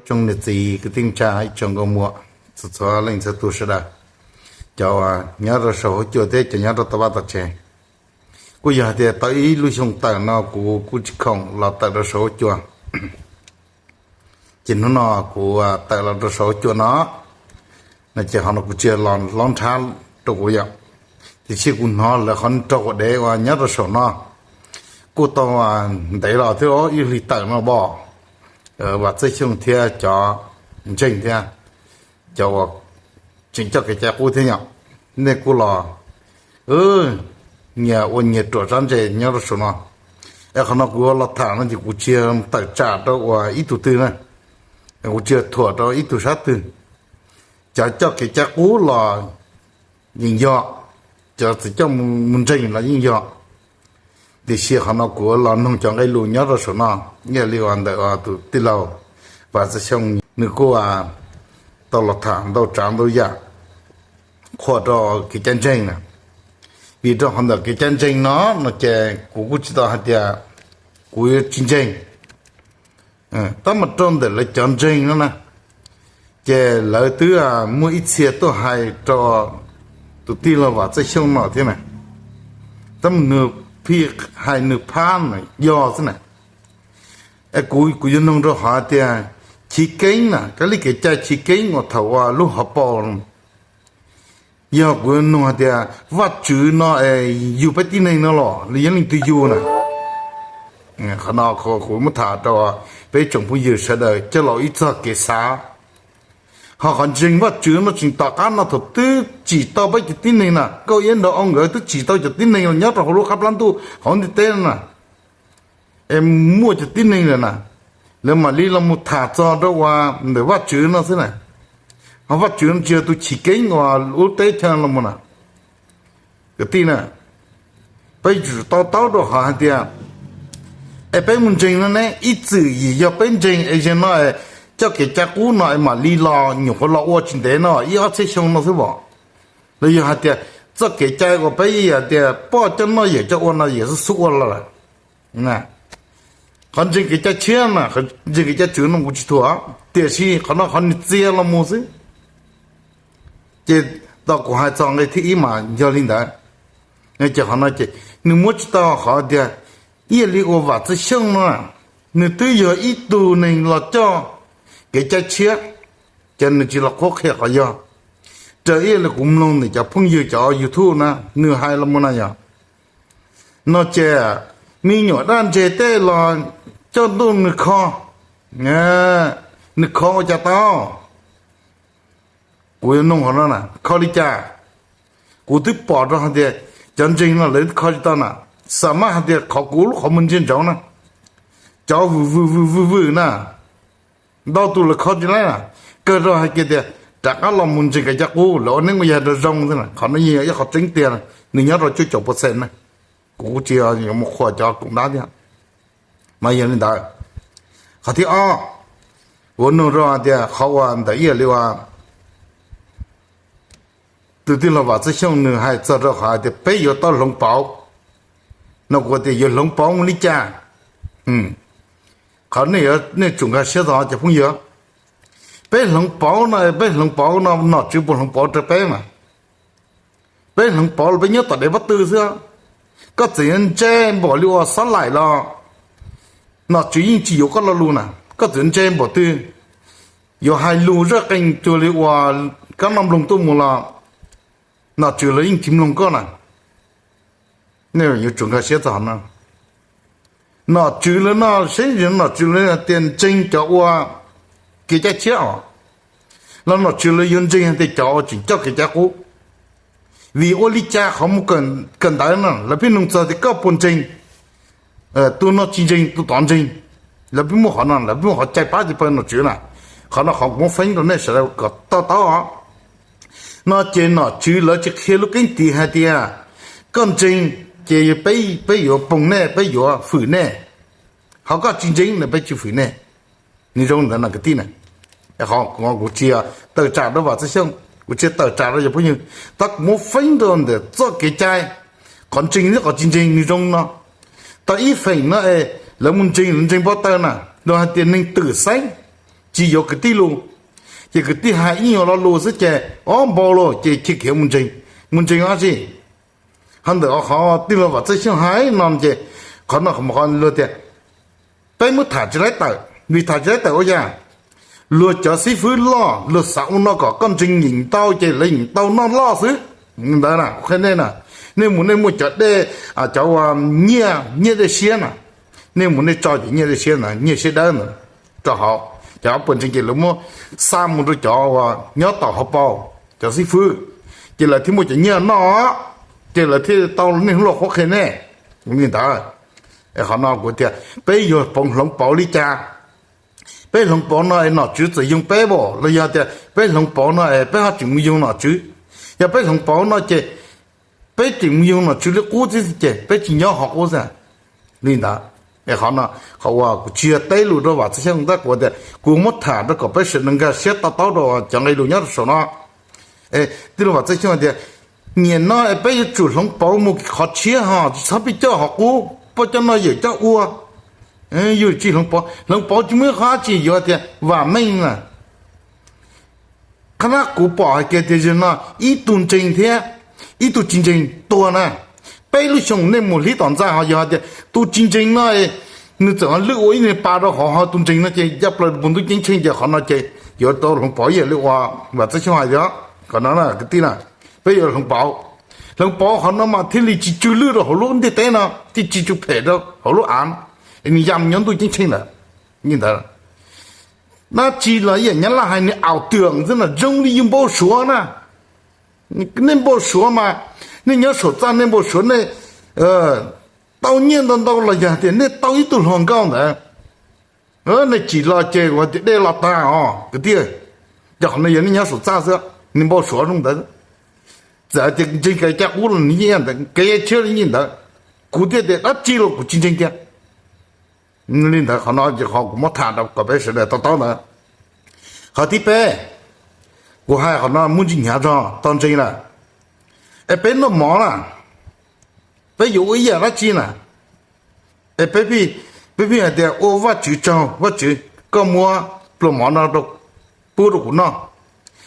Tsoom niam txiv kwv tij neej tsa ib tsoom nkauj muam txhua txhua leej txhua tus sawv daws, cov uas nyob rau saum huab cua thiab cov nyob rau tom vaj tom tsev. Kuj yog hais tias tau ib lub xyoo tawm no kuv kuj tsis khoom los tawm rau saum huab cua. Ces hnub no kuv tawm los rau saum huab cua no, no ces qhov no kuv tsis los hlob nrhab rau kuv yom. Tiam sis kuv hnov lawv qhov rau quas dev uas nyob rau saum no kuj tau ntev los thiab ib hlis tawm no pom Vam Txawj Xyooj thiab cov ntseeg thiab cov uas tseem coj kev cai qub thiab yom, nej kuj los nyias ua nyias ruam zab ntse nyob rau saum no. Es qhov no kuv los tham no ces kuv tsis yog tawm tsam rau uas ib tug twg na, kuv tsis yog thuam rau ib tug sab twg. Cov coj kev cai qub los yeej yog, cov tsis coj mus ntseeg los yeej yog. Tiam sis qhov no kuv los noog cov nqe lus nyob rau saum no, ib yam li uas ntawm tus tij laug Vam Txawj Xyooj nws kuj tau los tham ntau tsav ntau yam qhuas rau kev cai ntseeg na. Vim rau qhov ntawm kev cai ntseeg no, no ces kuv kuj tsis tau hais tias kuv yuav tsis ntseeg. Tab mas rau ntawm lawv cov ntseeg no na, ces lawv twb muaj ib txhia tuaj hais rau tus tij laug Vam Txawj Xyooj no thiab na. Tab mas nws pheej hais nws phab na yog xwb na. Es kuv, kuv yuav noog rau qhov tias chiv keeb na, kab li kev cai chiv keeb uas thaum uas lub hauv paus, yog kuv yuav noog hais tias Vajtswv no es yug peb tib neeg no los los yog leej twg yug na? Qhov no kuv muab tham rau peb tsoom phooj ywg sawv daws coj los ib txog kev xav. Ho qhov ntseeg Vajtswv no tseem tom qab no thaum twb tsim tau peb cov tib neeg na, Nkauj Iab Nraug Au nkawd twb tsim tau cov tib neeg los nyob rau hauv lub qab plab ntuj hauv ntiaj teb na, es muaj cov tib neeg lawm na, lawv mam li los mus tham txog rau uas ntawm Vajtswv no xwb na. Ho Vajtswv no tsis yog tus chiv keeb uas lub teb chaws los mus na. Kwv tij na, peb yuav tsum to taub rau qhov hais tias es peb mus ntseeg no ne, ib txwm yim yog peb ntseeg es zaum no coj kev cai qub no es mam li los nyuam qhuav los ua tsis ntev no ib ob txhiab xyoo no xwb pom. Los yog hais tias txoj kev cai uas peb hais tias poj coj noj yawm coj ua no yawm xub xub ua los lawm. Qhov ntseeg kev cai tshiab na, ntseeg kev cai tswv no kuv tsis thuam, tiam sis qhov no qhov nws txia los mus xwb. Ces tau kuv hais txog nqe thib ib mas yog li ntawd. Ces qhov no ces nws muab tsis tau qhov tias ib yam li uas Vam Txawj Xyooj no, nws twb yog ib tug neeg los coj kev cai tshiab, ces nws tsis los qhuab qhia qhov yog. Raws ib yam li kuv mloog ntawm cov phooj ywg cov YouTube na, nws hais los mus na yog, no ces me nyuam dab ntse tej los coj ntuj nws kho, nws kho ua cas tau? Kuv yuav nug qhov no na, kho li cas? Kuv twb pom rau hais tias cov ntseeg no lawv kho tsis tau na, xam maj hais tias qhov kuv lub qhov muag ntsia ntsoov na, cov vwm vwm vwm vwm vwm na, ntau tus lawv kho tsis laib na, kawg rau hais kiag tias rov qab los mus ntseeg kev cai qub lawv ua neeb ua yaig rau zoo xwb na, qhov no yeej yog ib qhov tseeb tiag, nws nyob rau cuaj caum percent na. Kuv kuj tsis yog yuav mus qhuas cov koom dab thiab. Mas yog li ntawd, qhov thib ob, kuv nug rau hais tias qhov uas ntawm ib yam li uas tus tij laug Vam Txawj Xyooj nws hais txog rau qhov hais tias peb yuav tau hloov pauv, no kuv tias yuav hloov pauv mus li cas? Qhov nej yuav, nej tsum nkag siab txog cov phooj ywg, peb hloov pauv no, peb hloov pauv no nom tswv puas hloov pauv rau peb mas? Peb hloov pauv los peb nyob tom dev pob tw xwb. Koj txawm yuav ntse npaum li uas xob laim los nom tswv yeej tsis yuav koj lo lus na. Koj txawm ntse npaum twg, yuav hais lus zaj qees cuag li uas kab noj nploog tuaj mus los nom tswv lawv yeej tsis mloog koj na. Nej yuav tsum nkag siab txog qhov no. Nom tswv lawv no seb nom tswv lawv tias ntseeg cov ua kev cai tshiab os, los nom tswv lawv yuav ntseeg tias cov uas tseem coj kev cai qub? Vim ua li cas qhov mus kawm ntawv no lawv pheej nug txog tias koj puas ntseeg, tus no tsis ntseeg tus tod ntseeg. Lawv pheej muaj qhov no, lawv pheej muaj qhov cai pab cai pawg nom tswv na. Qhov no qhov kuv muab feeb rau nej sawv daws kom to taub os. No ces nom tswv lawv tsis qhia lub keeb tiv hais tias koj ntseeg ces peb, peb yuav poog nej, peb yuav fwm nej. Ho koj tsis ntseeg no peb tsis fwm nej. Nws zoo ntawd no kwv tij na. Qhov kuv tsis tawm tsam rau Vam Txawj Xyooj, kuv tsis tawm tsam rau cov phooj ywg, tab kuv muab feeb rau ntawm txoj kev cai, qhov ntseeg thiab qhov tsis ntseeg nws zoo no. Tau ib feem no es lawv mus ntseeg, lawv ntseeg npau taws na, luag hais tias neeg twm xeeb, tsis yuav kwv tij lus. Ces kwv tij hais ib nyuag lo lus xwb ces ob npau los ces khiav khiav mus ntseeg, mus ntseeg dab tsi. Ho ntawm qhov tij laug Vam Txawj Xyooj hais no ces qhov no qhov luag tias peb muab tham tsis laib tawm, vim tham tsis laib tawm ua cas? Luag cov xib fwb loj luag xav ua no kom koj ntseeg yeem ntau ces lawv yeem tau noj loj xwb. Ntawd na, qhia nej na, nej mus nej muaj cov dej, cov nyiaj, nyiaj dej siab na, nej mus nej tso cov nyiaj dej siab na, nyiaj siab dawb ntawd rau hauv cov puas ntseeg ces lawv muab xa mus rau cov uas nyob tom hauv paus, cov xib fwb, ces lawv thiaj muaj cov nyiaj noj, ces lawv thiaj tau nej hnub lauj qhuab qhia nej li ntawd. Qhov no kuv tias peb yuav hloov pauv li cas? Peb hloov pauv no es nom tswv txawm yoog peb as los yog tias peb hloov pauv no es peb ho tseem mus yoog nom tswv? Yog peb hloov pauv no ces peb tseem mus yoog nom tswv li qub xwb ces peb tsis nyob hauv qub xwb. Li ntawd, qhov no, qhov uas kuv tsis yog teb lus rau Vam Txawj Xyooj tab kuv tias kuv muab tham rau kom peb sawv daws nkag siab to taub rau cov nqe lus nyob rau saum no. Tij laug Vam Txawj Xyooj tias nyiam no es peb yuav tsum hloov pauv mus qhov tshiab ho tsis txhob pib coj hauv qub, poj coj noj yawm coj ua. Yus tsis hloov pauv, hloov pauv tsis muaj ib qho dab tsi yuav tias vam meej na. Qhov no kuv pom hais kiag tias zaum no ib tug ntseeg thiab ib tug tsis ntseeg tuag na. Peb lub xyoo nej mus hlib tom ntxa ho yog tias tus tsis ntseeg no nws txawm ho lwj ua ib niag pa rau hauv, ho tus ntseeg no ces caj plaws mus ntuj ceeb tsheej ces qhov no ces yuav tau hloov pauv ib yam li uas Vam Txawj Xyooj hais tias, qhov no na kwv tij na, peb yuav hloov pauv. Hloov pauv qhov no mas thiaj li tsis tsw lwj rau hauv lub ntiaj teb no, thiaj tsis tsw phem rau hauv lub av, nws ya mus nyob ntuj ceeb tsheej lawm. Li ntawd, dab tsi los ib yam Nyab Laj hais nws ảo tưởng xwb na, zoo li yus npau suav na. Nej npau suav mas, nej nyob saum txaj nej npau suav nej tau nyiaj ntau ntau los yog tias nej tau ib tug hluas nkauj ntawd, nej tsim los ces ua tias dej los tag os kwv tij. Ces qhov no yog nej nyob saum txaj xwb, nws npau suav zoo ntawd. Txawm tias ntseeg kev cai qub los nws yeej ntawd, kev cai tshiab los yeej ntawd. Kuv thiaj tias dab tsi los kuv tsis ntseeg tiag. Li ntawd qhov no ces qhov kuv muab tham rau kom peb sawv daws to taub ntawd. Qhov thib peb, kuv hais qhov no muaj ntsis hnyav zog tau ntseeg lawm. Es peb noj mov na, peb yuav ua ib yam dab tsi na? Es peb pheej hais tias ua Vajtswv tsaug, Vajtswv koj muab pluas mov no pub rau kuv noj.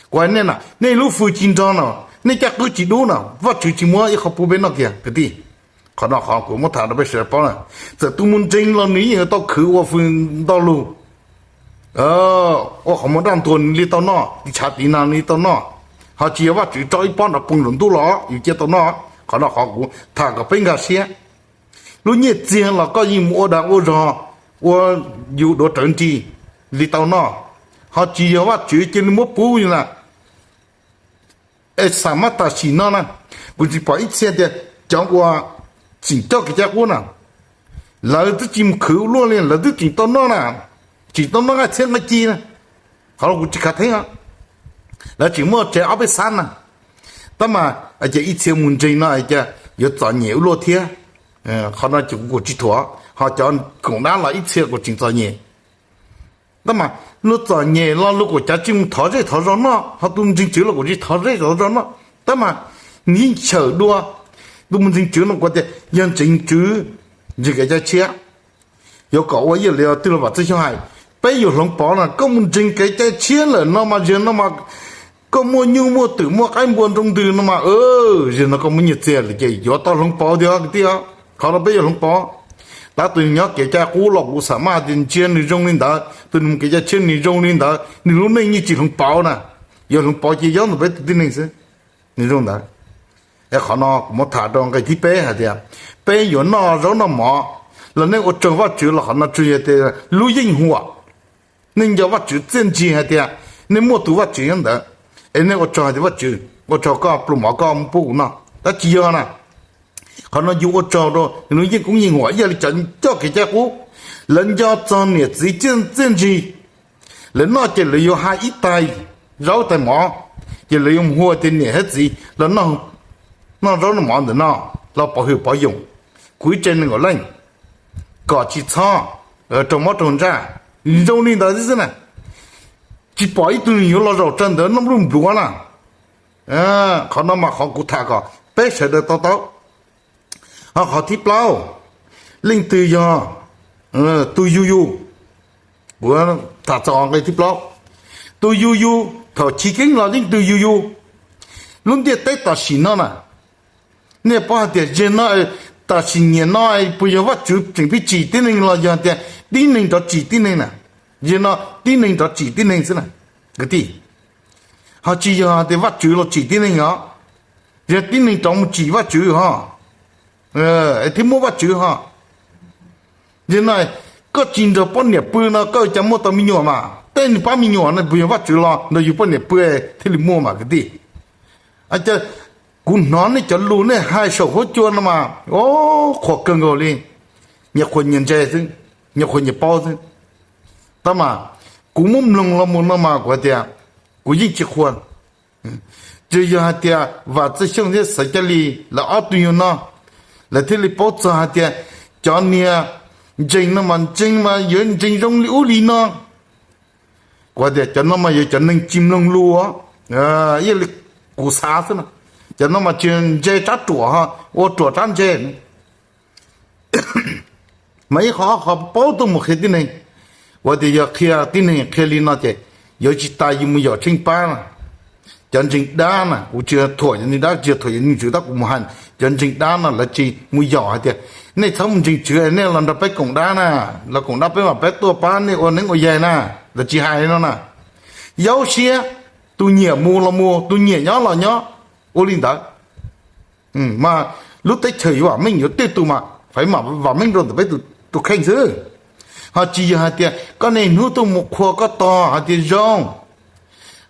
Kuv hais nej na, nej lub fwj tsis nrog no, nej caj qwb tsis dub no, Vajtswv tsis muab ib qho pub peb noj kiag kwv tij. Qhov no qhov kuv muab tham rau peb sawv daws paub na. Txawm tus mus ntseeg los nws yeej yuav tau khwv ua fwj ntau lug, ua qhov muag daj ntuag nws li tau noj, tiv tshav tiv na nws li tau noj, ho tsis yog Vajtswv tso ib pob nrov poo nram ntuj los yus cia tau noj. Qhov no qhov kuv tham kom peb nkag siab. Lub nyiaj txiag los koj yeej mus ua dag ua zog, ua yus duav rawv nrig li tau noj, ho tsis yog Vajtswv cia li muab pub li na. Es xam mab tam sim no na, kuv tsis pom ib txhia tias cov uas tseem coj kev cai qub na, lawv twb tsis mus khwv ua luaj li, lawv twb tseem tau noj na, tseem tau noj nqaij txhiab nqaij ci na. Qhov no kuv tsis khav theeb, lawv tseem muaj tsev ob peb xab na. Tab mas ces ib txhia mus ntseeg no cas yuav txom nyem ua luaj thiab. Qhov no ces kuv kuj tsis thuam, ho cov koom dab los ib txhia kuj tseem txom nyem. Tab mas luag txom nyem los luag kuj cav tsis mus thov zej thov zos noj, ho tus ntseeg tswv los kuj tsis thov zej thov zos noj. Tab mas nws yeej xyaw dua, tus mus ntseeg tswv no kuv tias yog ntseeg tswv, ntseeg kev cai tshiab. Yuav kom ua ib yam li tij laug Vam Txawj Xyooj hais, peb yuav hloov pauv no, koj mus ntseeg kev cai tshiab lawm no mas zaum no mas koj muaj nyuj muaj twm muaj qaib npua nroo ntws no mas, zaum no koj muaj nyiaj txiag lawm ces yuav tau hloov pauv tiag kwv tij. Qhov no peb yuav hloov pauv. Tab tus nws nyob kev cai qub los kuv xam maj tias ntsia nws zoo li ntawd, tus nws mus kev cai tshiab nws zoo li ntawd, nws lub neej yeej tsis hloov pauv na. Yuav hloov pauv ces yob ntawm peb tus tib neeg xwb, nws zoo ntawd. Es qhov no kuv muab tham rau nqe thib peb hais tias peb yuav noj zaub noj mov los nej ua tsaug Vajtswv los qhov no tsuas yog tias lub yeej huam. Nej nco Vajtswv txiaj ntsig hais tias nej muaj tus Vajtswv nyob ntawd, es nej ua tsaug hais tias Vajtswv ua tsaug koj pluas mov koj muab pub kuv noj, tab tsis yog na. Qhov no yus ua tsaug rau nws lub yeej koob yeej huam ib yam li cov coj kev cai qub. Lawv nco txog niam txiv txiaj ntsig, lawv noj ces lawv yuav hais ib tais zaub tais mov, ces lawv yuav mus hu tias niam thiab txiv los noj zaub noj mov ntawm no, los pov hwm pov yoos, kuv ib tse nees nkaum leej, kom tsis txhob raug mob raug ntsaj. Zoo li ntawd xwb xwb na, tsis pom ib tug neeg yuav los zaum raws ntawd noj npluj npluav na. Qhov no mas qhov kuv tham kom peb sawv daws to taub. Ho qhov thib plaub, leej twg yog tus yug yug, kuv Tham txog nqe thib plaub, tus yug yug thaum chiv keeb los yeej tus yug yug. Lub ntiaj teb tam sim no na, nej paub hais tias zeg no, tam sim niam no puas yog Vajtswv tseem pheej tsim tib neeg los yog tias tib neeg rov tsim tib neeg na? Zeg no tib neeg rov tsim tib neeg xwb na, kwv tij. Ho tsis yog tias Vajtswv los tsim tib neeg os, yog tib neeg rov mus tsim Vajtswv ho, thiab muab Vajtswv ho. Zeg no, koj tsis nrog poj niam pw no koj cas muaj tau me nyuam mas? Tej nws pab me nyuam no puas yog Vajtswv los nrog yus poj niam pw thiaj li muaj mas kwv tij? Kuv hnov nej cov lus nej hais saum huab cua no mas, o, qhuas kawg nkaus li. Nyias qhuas nyias ntse xwb, nyias qhuas nyias paub xwb. Tab mas kuv muab mloog los mus no mas kuv hais tias kuv yeej tsis qhuas. Tsuas yog hais tias Vam Txawj Xyooj thiab Xaiv Caj Lis lawv ob tug yug no, lawv thiaj li paub txog hais tias cov niag ntseeg no mas ntseeg mas yuav ntseeg zoo li ub li no. Kuv hais tias cov no mas yog cov neeg tsis mloog lus, ib yam li kuv xav xwb no. Cov no mas tsis ntse tsab ruam, ua ruam tsab ntse. Mas ib qho ob qho paub tuaj mus qhia tib neeg. Kuv tias yog qhia tib neeg qhia li no ces yuav tsis tas yus mus yaum tsheej pab na. Cov ntseeg dab na, kuv tsis thuam cov ntseeg dab, tsis thuam cov ntseeg tswv tab kuv mus hais cov ntseeg dab no lawv tsis mus yaum hais tias nej txhob mus ntseeg tswv, nej los nrog peb koom dab na, los koom dab peb mam peb tuaj pab nej ua neeb ua yaig na. Lawv tsis hais li no na. Yaub siab, tus nyiam mus los mus, tus nyiam nyob los nyob, ua li ntawd. Mas lub teb chaws yuav vam meej yuav twj tus mas faiv mam vam meej rau ntawm peb tus kheej xwb. Ho tsis yog hais tias koj niaj hnub tuaj mus qhuas koj tog hais tias zoo.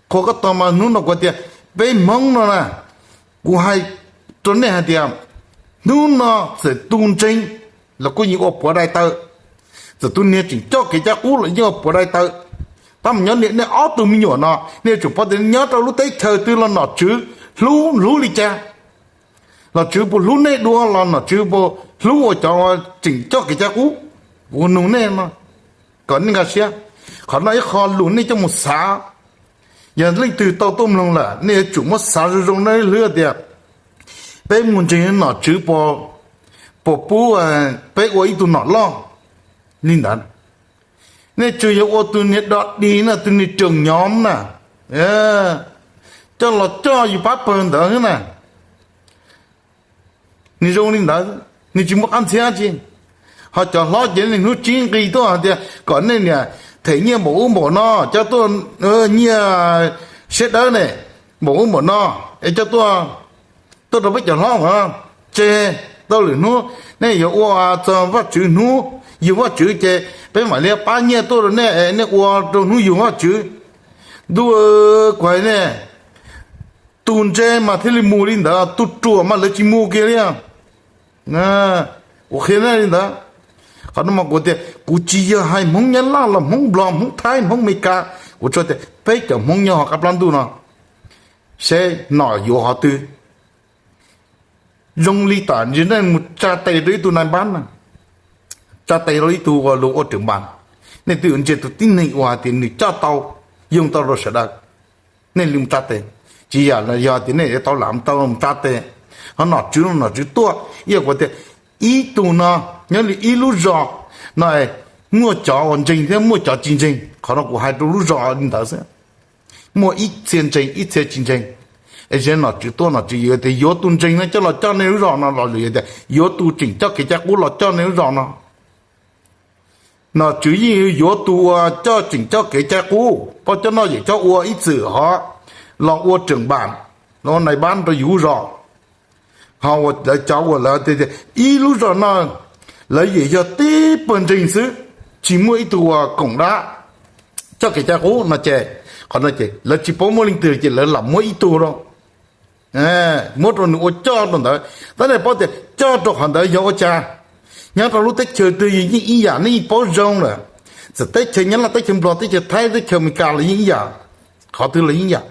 Qhuas koj tog mas hnub no kuv tias peb Hmoob no na, kuv hais rau nej hais tias hnub no txawm tus ntseeg los kuj yeej ua puav dai tawm, txawm tus niag tseem coj kev cai qub los yeej ua puav dai tawm. Tab mas nyob niam nej ob tug me nyuam no nej yuav tsum paub tias nyob rau lub teb chaws twg los nom tswv hlub hlub li cas. Nom tswv puas hlub nej dua los nom tswv puas hlub ua cov tseem coj kev cai qub? Kuv nug nej no kom nej nkag siab. Qhov no ib qho lus nej coj mus xav. Yog leej twg tau tuaj mloog lawm nej yuav tsum muab xav zoo zoo na hlwb tias peb mus ntseeg nom tswv puas pub peb ua ib tug nom loj li ntawd. Nej tsuas yog ua tus niag dog dig na, tus niag room nyob na, coj los coj yus pab pawg ntawd na. Nws zoo li ntawd, nws tsis muaj qab ntxhiab tsi. Ho cov hlob ces niaj hnub tsib nqi tuaj hais tias kom nej niam them nyiaj npaum ub npaum no, coj tuaj nyiaj siab dawb ne, npaum ub npaum no, es coj tuaj, tuaj rau peb cov hlob mas tseg. Tau lwm hnub nej yuav ua txog Vajtswv hnub, yug Vajtswv ces peb mam li pab nyiaj tuaj rau nej, nej ua rau hnub yug Vajtswv. Ntuj, kuv hais nej, tus ntse mas thiaj li mus li ntawd, tus ruam mas lawv tsis mus kiag li. Kuv qhia nej li ntawd. Qhov no mas kuv tias kuv tsis yog hais Hmoob Nyab Laj los Hmoob Nplog, Hmoob Thaib, Hmoob Amelikas, kuv tsuas tias peb cov Hmoob nyob hauv qab plab ntuj no, seb nom yuav qhov twg. Zoo li tam sim nej mus tsa tes rau ib tug nai npab na, tsa tes rau ib tug uas luag ua trưởng ban, nej twb yuav ntsia tus tib neeg uas hais tias nws coj tau, yoog tau rau sawv daws, nej li mus tsa tes. Tsis yam yog tias nej yuav tau lam tau mus tsa tes. Ho nom tswv no nom tswv tuaj, ib yam kuv tias ib tug no nyob li ib lub zos no, muaj cov uas ntseeg thiab muaj cov tsis ntseeg. Qhov no kuv hais rau lub zos li ntawd xwb. Muaj ib txhia ntseeg ib txhia tsis ntseeg. Es yog nom tswv tuaj nom tswv yuav tias yuav tus ntseeg no coj los coj nej lub zos no los yog tias yuav tus tseem coj kev cai qub los coj nej lub zos no. Nom tswv yeej yuav tus uas coj tseem coj kev cai qub, poj coj noj yawm coj ua ib txwm ho los ua trưởng ban, los ua nai npab rau yus lub zos. Ho lawv cov uas lawv tias ib lub zos no lawv yeej yog tib pawg ntseeg xwb, tsis muaj ib tug uas koom dab coj kev cai qub no ces, qhov no ces lawv tsis paub muaj leej twg ces lawv lam muab ib tug rau, muab rau nws ua coj rau ntawd. Tab nej paub tias coj rau qhov ntawd yog ua cas? Nyob rau lub teb chaws twg yeej ib yam, nej yeej paub zoo lawm. Txawm teb chaws Nyab Laj, teb chaws Nplog, teb chaws Thaib, teb chaws Amelikas los yeej ib yam, qhov twg los yeej ib yam.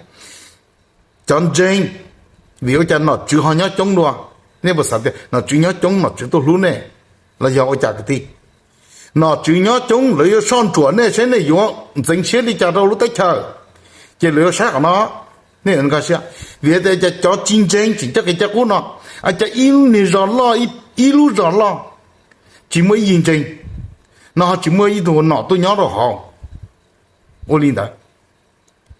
Cov ntseeg, vim ua cas nom tswv ho nyob coob dua? Nej puas xav tias nom tswv nyob coob nom tswv tuaj hlub nej los yog ua cas kwv tij? Nom tswv nyob coob lawv yuav soj ntsuam nej saib nej yuav ntxeev siab li cas rau lub teb chaws, ces lawv yuav saib qhov no. Nej nkag siab, vim tias cas cov tsis ntseeg tseem coj kev cai qub no, cas ib niag zos loj, ib lub zos loj tsis muaj ib yig ntseeg no ho tsis muaj ib tug nom tuaj nyob rau hauv. Ua li ntawd,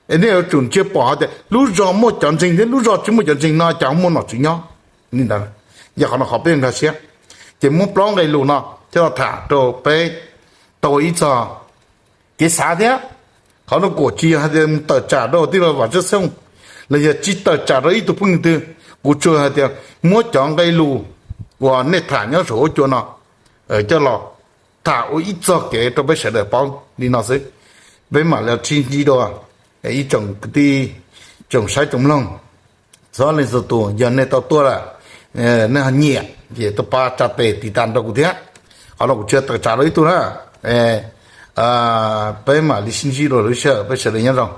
nej yuav tsum ntsia pom hais tias lub zog muaj cov ntseeg thiab lub zog tsis muaj cov ntseeg no cas muaj nom tswv nyob li ntawd. Yog qhov no qhov peb nkag siab. Ces muab plaub nqe lus no coj los tham rau peb tau ib txog kev xav thiab. Qhov no kuj tsis yog hais tias mus tawm tsam rau tij laug Vam Tswv Xyooj los yog tsis tawm tsam rau ib tug phooj ywg twg. Kuv tsuas hais tias muab cov nqe lus uas nej tham nyob saum huab cua no coj los tham ua ib txog kev rau peb sawv daws paub li no xwb. Peb mam li sib ntsib dua ib tsoom kwv tij, tsoom saib tsoom mloog. Txhua leej txhua tus yog nej tau tuaj lawm, nej ho nyiam ces tuaj pab tsa tes tiv tas rau kuv thiab. Qhov no kuv tsis tawm tsam rau ib tug na. Peb mam li sib ntsib dua lub sij hawm, peb sawv daws nyob zoo.